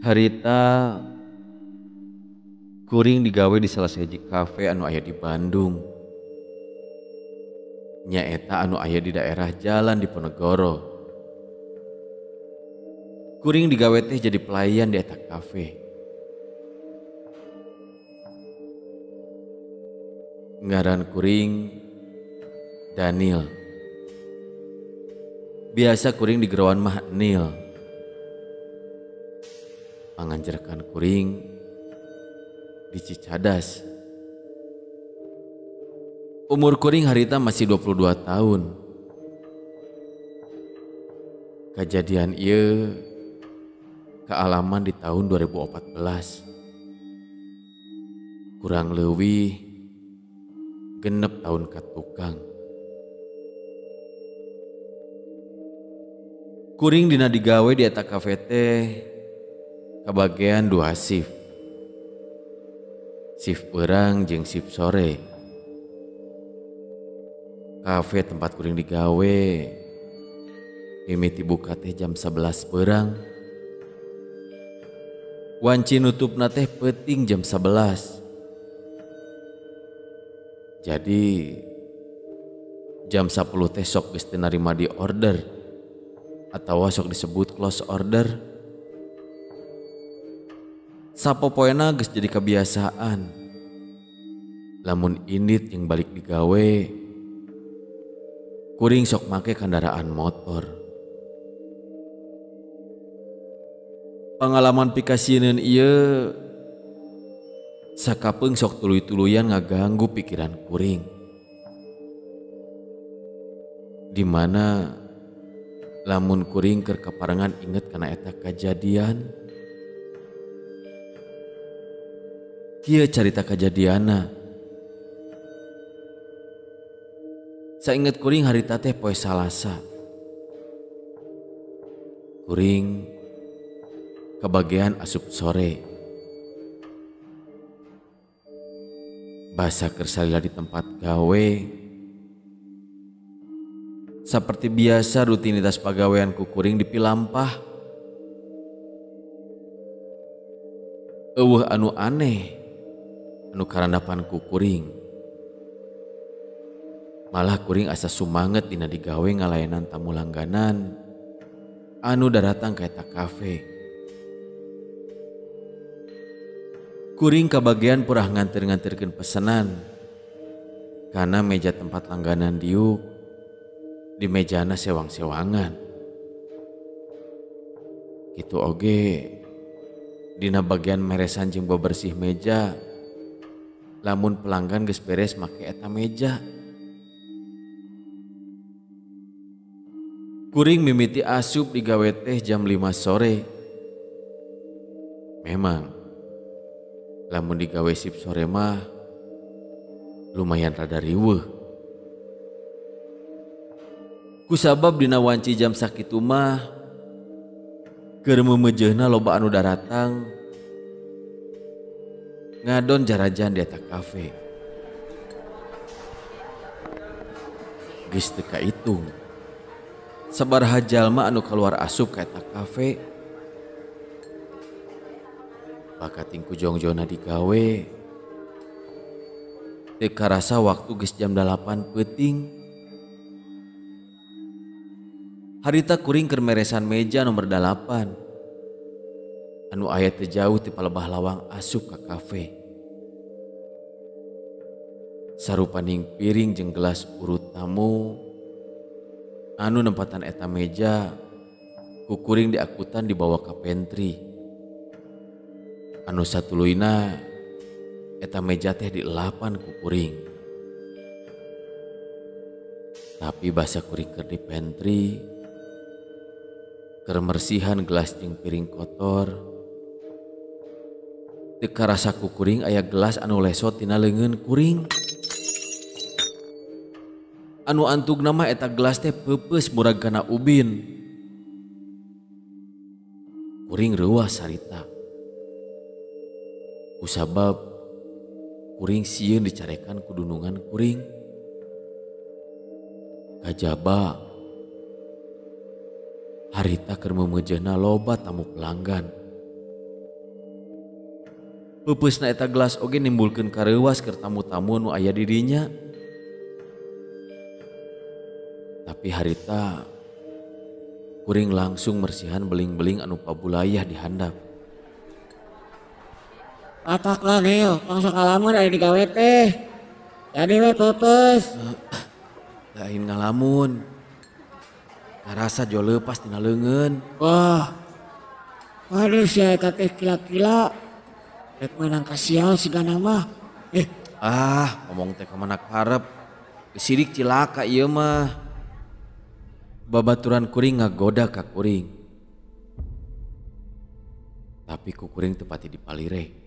Harita kuring digawe di salah sahiji kafe anu aya di Bandung. Nyaeta anu aya di daerah Jalan Diponegoro. Kuring digawe teh jadi pelayan di eta kafe. Ngaran kuring Daniel. Biasa kuring digeroan mah Nil. Panganjerkan kuring di Cicadas. Umur kuring harita masih 22 tahun. Kejadian ieu kaalaman di tahun 2014. Kurang leuwih 6 tahun katukang. Kuring dina digawe di eta kafe teh kabagean 2 shift. Shift beurang jeung shift sore. Kafe tempat kuring digawe mimiti buka teh jam 11 beurang. Wanci nutupna teh peuting jam 11. Jadi jam 10 teh sok geus teu narima di order atawa sok disebut close order. Sapopoena geus jadi kebiasaan. Lamun indit yang balik digawe, kuring sok make kendaraan motor. Pengalaman pikasieun ieu sakapeung sok tuluy-tuluyan ngaganggu pikiran kuring. Dimana lamun kuring keur kaparengan inget kana eta kajadian. Kieu carita kajadiana. Sainget kuring harita teh poe Salasa. Kuring kebagian asup sore. Basa keur salila di tempat gawe. Seperti biasa rutinitas pagawean ku kuring dipilampah. Eueuh anu aneh anu karandapan ku kuring. Malah kuring asa sumanget dina digawe ngalayanan tamu langganan anu daratang ka eta kafe. Kuring kabagian purah nganter-nganterkeun pesenan karena meja tempat langganan diuk di mejana sewang-sewangan. Kitu oge dina bagian meresan jeung bebersih meja. Lamun pelanggan geus beres make eta meja. Kuring mimiti asup digawe teh jam 5 sore. Memang lamun digawe sip sore mah lumayan rada riweuh. Kusabab dina wanci jam sakitu mah keur meumeujeuna loba anu daratang ngadon jarajan di eta kafe. Geus teu kaitung sabaraha jalma anu kaluar asup ka eta kafe. Bakating ku jongjona digawe teu karasa waktu geus jam 8 peuting. Harita kuring keur meresan meja nomor 8 anu aya teu jauh ti palebah lawang asup ka kafe. Sarupaning piring jeung gelas urut tamu Anu nempatan eta meja ku kuring diakutan dibawa ka pantry. Anu satuluyna eta meja teh dielapan ku kuring. Tapi basa kuring keur di pantry, keur mersihan gelas jeung piring kotor, teu karasa ku kuring aya gelas anu lesot tina leungeun kuring. Anu antugna mah eta gelas teh peupeus murag kana ubin. Kuring reuas harita. Kusabab kuring sieun dicarekan ku dunungan kuring. Kajaba harita keur meumeujeuna loba tamu pelanggan. Peupeusna eta gelas oge nimbulkeun kareuwas keur tamu-tamu nu aya di dinya. Tapi harita kuring langsung mersihan beling-beling anu pabulayah di handap. Atak lah Nil, langsung ngalamun ada di gawe teh. Jadi we peupeus. Lain ngalamun. Karasa jo leupas tina leungeun. Wah. Waduh sia eta teh kila-kila. Rek meunang kasial sigana mah. Ah, ngomong teh ka mana karep. Gesirik cilaka ieu mah. Babaturan kuring ngagoda ka kuring. Tapi ku kuring teu pati dipalire.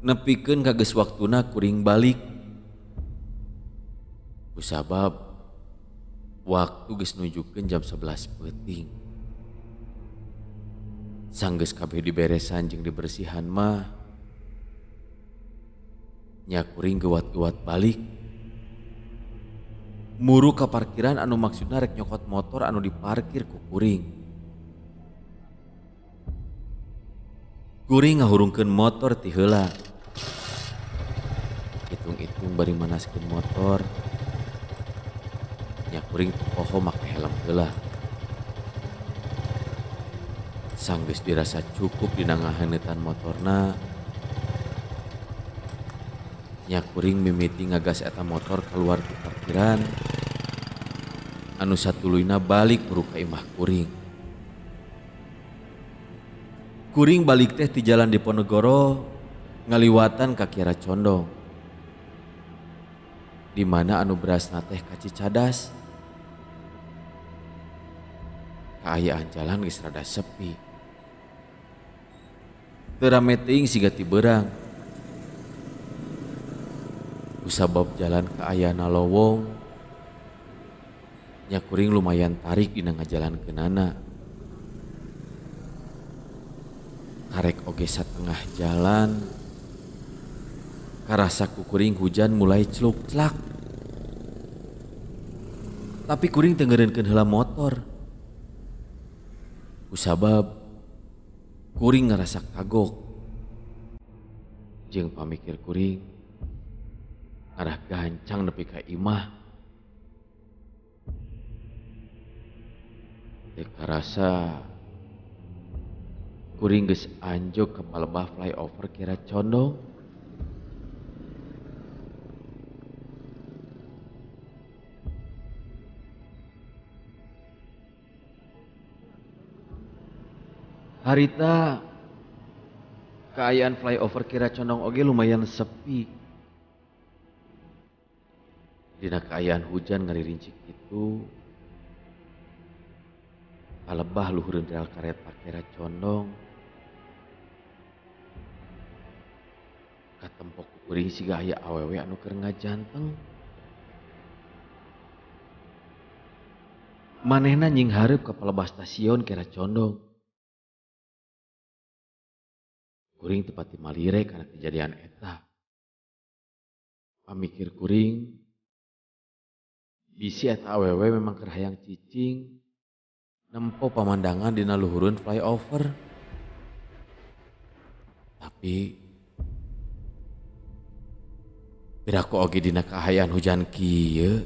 Nepikeun ka geus waktuna kuring balik. Kusabab waktu geus nunjukkeun jam 11 peuting. Sanggeus kabeh diberesan jeung dibersihan mah nya kuring geuwat-geuwat balik. Muru ka parkiran anu maksudna rek nyokot motor anu diparkir ku kuring. Kuring ngahurungkeun motor ti heula. Hitung-hitung bari manaskeun motor. Nya kuring teu poho make helm heula. Sanggeus dirasa cukup dina ngahaneutan motorna, nya kuring mimiti ngagas eta motor keluar ti parkiran. Anu satuluyna balik muru ka imah kuring. Kuring balik teh ti jalan Diponegoro ngaliwatan ka Kiara Condong. Di mana anu berasna teh ka Cicadas. Kaayaan jalan geus rada sepi. Teu rame teuing siga ti beurang. Kusabab jalan kaayana lowong, nya kuring lumayan tarik dina ngajalankeunana. Karek oge satengah jalan, karasa ku kuring hujan mulai celuk-celak. Tapi kuring teu ngeureunkeun heula motor. Kusabab kuring ngarasa kagok. Jeung pamikir kuring ngarah gancang nepi ka imah. Teu karasa kuring geus anjog ka palebah flyover Kiara Condong. Harita kaayaan flyover Kiara Condong oge lumayan sepi. Dina kaayaan hujan ngaririncik itu, palebah luhureun rel kareta Kiara Condong. Katempok kuring siga aya awewe anu keur ngajanteng. Manehna nyinghareup ka palebah stasiun Kiara Condong. Kuring teu pati malire kana kejadian eta. Pamikir kuring bisi eta awewe memang keur hayang cicing nempo pamandangan dina luhureun flyover. Tapi piraku oge dina kaayaan hujan kieu.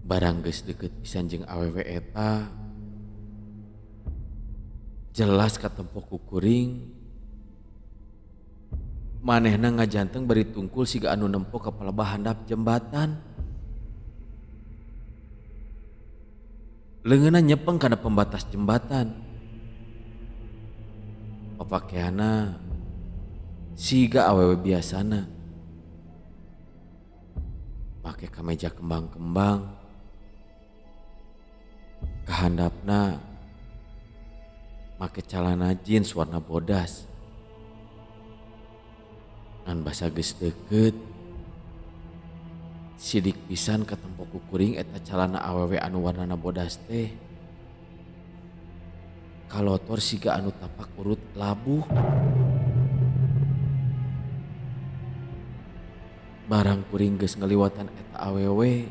Barang geus deukeut pisan jeung awewe eta, jelas katempok ku kuring Manehna ngajanteng bari tungkul siga anu nempo ka palebah handap jembatan. Leungeunna nyepeng kana pembatas jembatan. Papakeana siga awewe biasana. Make kameja kembang-kembang. Kahandapna make calana jeans warna bodas. Ngan basa geus deukeut, sidik pisan katempo ku kuring eta calana awewe anu warnana bodas teh. Kalotor siga anu tapak urut labuh. Barang kuring geus ngaliwatan eta awewe,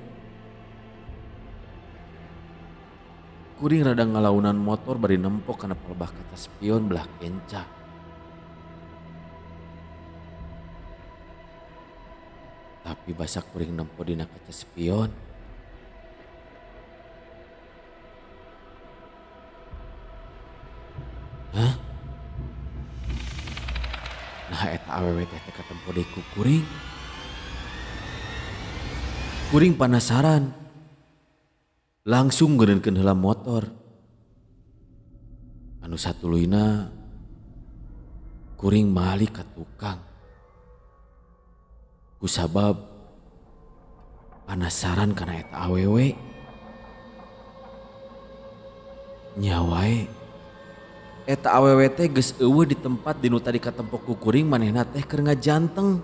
kuring rada ngalaunan motor bari nempo kana palebah kaca spion belah kenca. Tapi basa kuring nempo dina kaca spion, hah? Nah eta awewe teh teu katempo deui ku kuring. Kuring panasaran, langsung ngeureunkeun heula motor. Anu satuluyna kuring malik ka tukang. Kusabab panasaran kana eta awewe. Nya wae eta awewe teh geus eueuh di tempat dinu tadi katempo ku kuring manehna teh keur ngajanteng.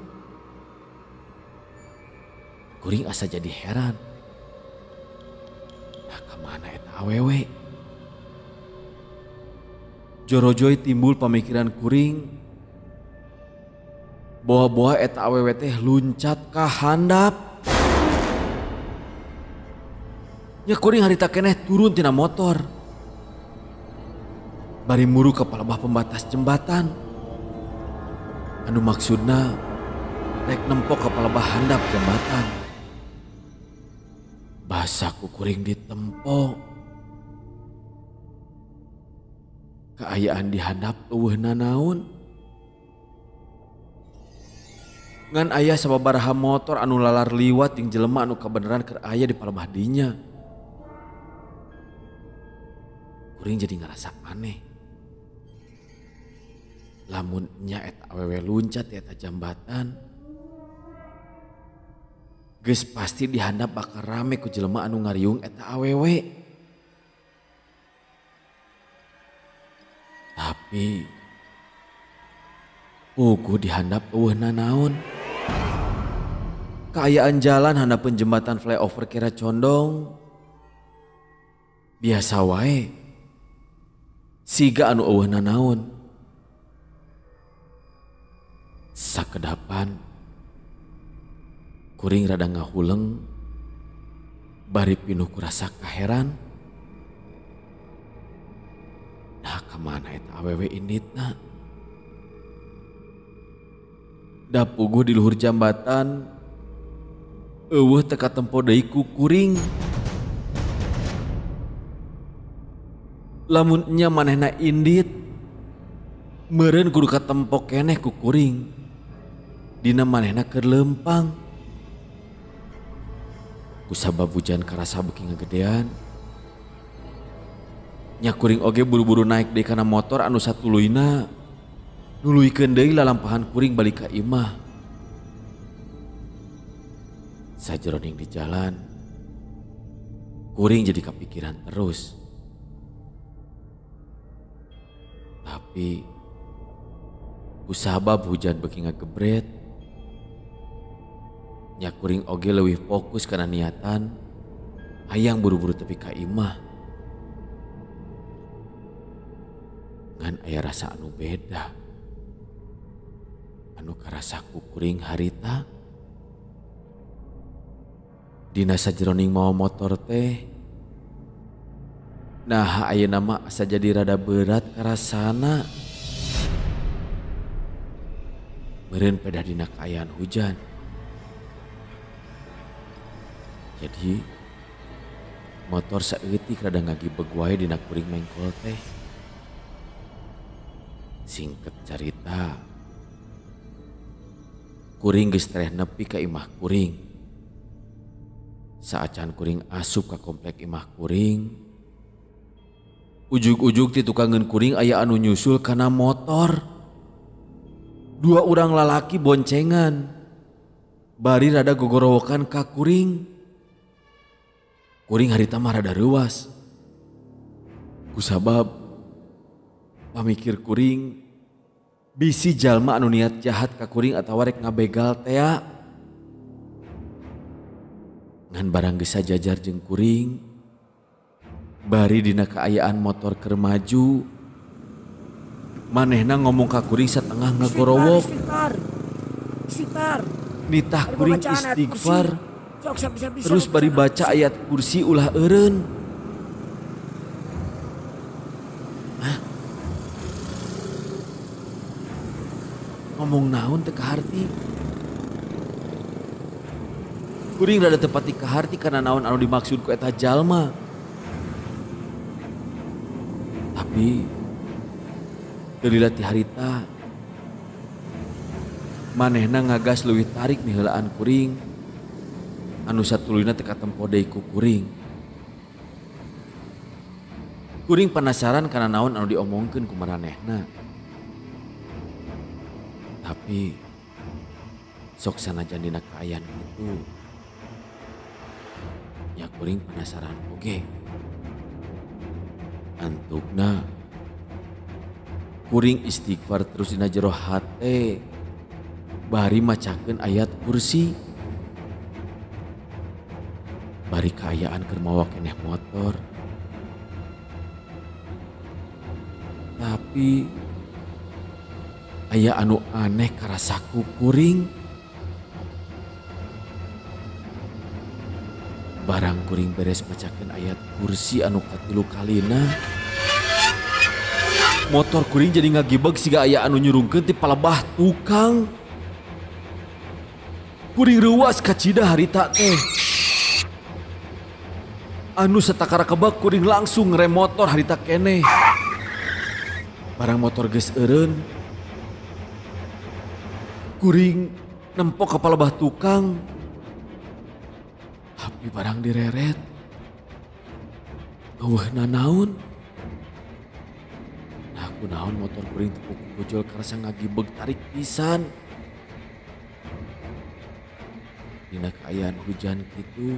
Kuring asa jadi heran. Nah kamana eta awewe? Jorojoy timbul pamikiran kuring. Boa-boa eta awewe teh luncat ka handap. Nya kuring harita keneh turun tina motor. Bari muru ka palebah pembatas jembatan. Anu maksudna rek nempo ka palebah handap jembatan. Basa ku kuring ditempo. Kaayaan di handap eueuh nanaon. Ngan aya sababaraha motor anu lalar liwat jeung jelema anu kabeneran keur aya di palebah dinya. Kuring jadi ngerasa aneh. Lamun nya eta awewe luncat di eta jambatan, geus pasti dihandap bakal rame ku jelema anu ngariung eta awewe. Tapi puguh dihandap eueuh nanaon. Kaayaan jalan handapeun jembatan flyover Kira Condong biasa wae, siga anu eueuh nanaon. Sakedapan kuring rada ngahuleng bari pinuh ku rasa kaheran. Nah kamana eta awewe inditna? Da puguh di luhur jambatan eueuh teu katempo deui ku kuring. Lamun nya manehna indit, meureun kudu katempo keneh ku kuring. Dina manehna keur leumpang. Kusabab hujan karasa beuki ngagedean, nya kuring oge buru-buru naik deui kana motor anu satuluyna nuluykeun deui lalampahan kuring balik ka imah. Sajeroning di jalan, kuring jadi kepikiran terus. Tapi kusabab hujan beuki ngagebret, nya kuring oge leuwih fokus kana niatan hayang buru-buru tepi ka imah. Ngan aya rasa anu beda anu karasa ku kuring harita. Dina sajeroning mawa motor teh, nah ayeuna mah asa jadi rada berat karasana. Meureun pedah dina kaayaan hujan. Jadi motor saeutik rada ngagibeg wae dina kuring mengkol teh. Singkat carita, Kuring geus tereh nepi ka imah kuring. Saacan kuring asup ka komplek imah kuring, ujug-ujug ti tukangeun kuring aya anu nyusul kana motor. Dua urang lalaki boncengan. Bari rada gogorowokan ka kuring. Kuring harita mah rada reuwas. Kusabab pamikir kuring bisi jalma anu niat jahat ka kuring atawa rek ngabegal tea. Ngan barang geus sajajar jeung kuring, bari dina kaayaan motor keur maju, manehna ngomong ka kuring satengah ngagorowok. Istighfar. Nitah kuring istighfar. Terus bari baca ayat kursi ulah eureun. Hah? Ngomong naon teu kaharti. Kuring rada teu pati kaharti kana naon anu dimaksud ku eta jalma. Tapi teu lila ti harita manehna ngagas leuwih tarik miheulaan kuring anu satuluyna teu katempo deui ku kuring. Kuring penasaran kana naon anu diomongkeun ku maranehna. Tapi sok sanajan dina kaayaan kitu, ya kuring penasaran oge. Antukna kuring istighfar terus dina jero hate bari macakeun ayat kursi. Bari kaayaan keur mawa keneh motor. Tapi aya anu aneh karasaku kuring. Barang kuring beres macakeun ayat kursi anu katilu kalina, motor kuring jadi ngagibeg siga aya anu nyurungkeun ti palebah tukang. Kuring reuwas kacida harita teh. Anu satakara kebak kuring langsung ngerem motor harita keneh. Barang motor geus eureun, kuring nempok ka palebah tukang. Tapi barang direret, eueuh nanaon. Nah kunaon motor kuring teu kukujol karasa ngagibeg tarik pisan. Dina kaayaan hujan kitu,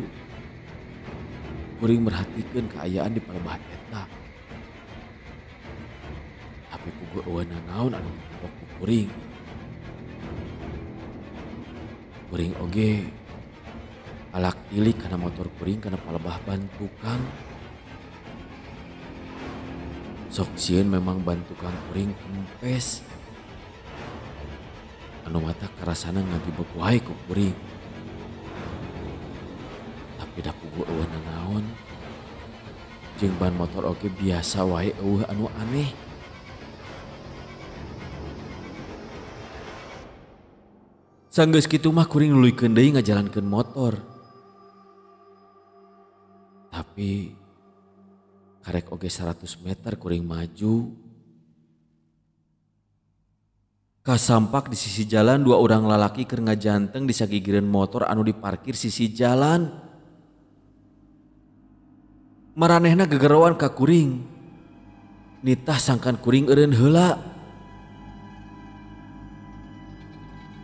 kuring merhatikeun kaayaan di palebah eta. Tapi puguh eueuh nanaon anu nempok ku kuring. Kuring oge alak tilik kana motor kuring kana palebah ban tukang. Sok sieun memang ban tukang kuring kempes. Anu mata karasana ngagibeg wae ku kuring. Tapi da puguh eueuh nanaon. Jeung ban motor oge biasa wae eueuh anu aneh. Sanggeus kitu mah kuring nuluykeun deui ngajalankeun motor. Tapi karek oge 100 meter kuring maju. Kasampak di sisi jalan dua orang lalaki keur ngajanteng di sagigireun motor anu diparkir sisi jalan. Maranehna gegeroan ka kuring. Nitah sangkan kuring eureun heula.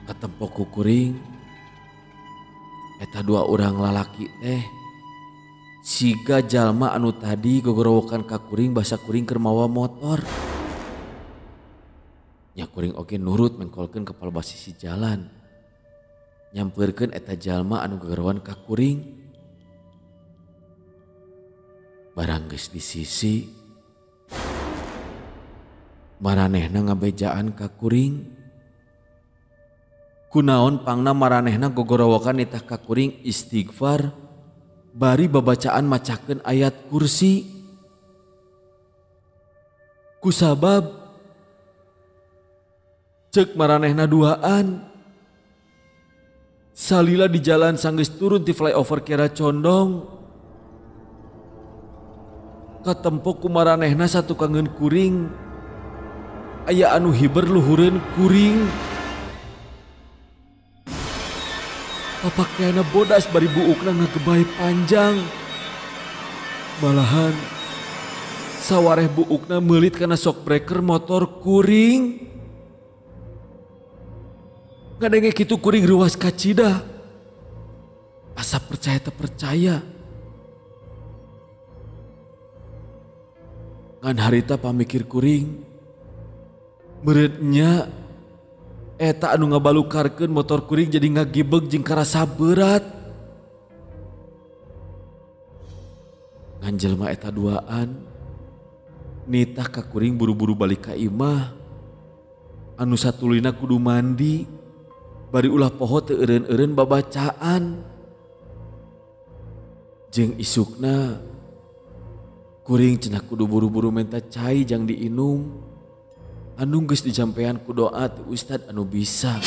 Katempok ku kuring eta dua orang lalaki teh siga jalma anu tadi gogorowokan ka kuring basa kuring keur mawa motor. Nya kuring oge nurut mengkolkeun ka palebah sisi jalan. Nyampeurkeun eta jalma anu gogorowokan ka kuring. Barang geus di sisi, maranehna ngabejaan ka kuring. Kunaon pangna maranehna gogorowokan nitah ka kuring istighfar bari babacaan macakeun ayat kursi. Kusabab ceuk maranehna duaan. Salila di jalan sanggeus turun ti flyover Kiara Condong, katempok ku maranehna satukangeun kuring aya anu hiber luhureun kuring. Papakeana bodas bari buukna ngagebay panjang. Malahan sawareh buukna meulit kana shock breaker motor kuring. Ngadenge kitu kuring reuas kacida. Asa percaya teu percaya. Ngan harita pamikir kuring meureun nya eta anu ngabalukarkeun motor kuring jadi ngagibeg jeung karasa berat. Ngan jelema eta duaan nitah ka kuring buru-buru balik ka imah. Anu satulina kudu mandi bari ulah poho teu eureun-eureun babacaan. Jeung isukna kuring cenah kudu buru-buru menta cai jang diinum. Anu geus dijampean ku doa ti ustad anu bisa.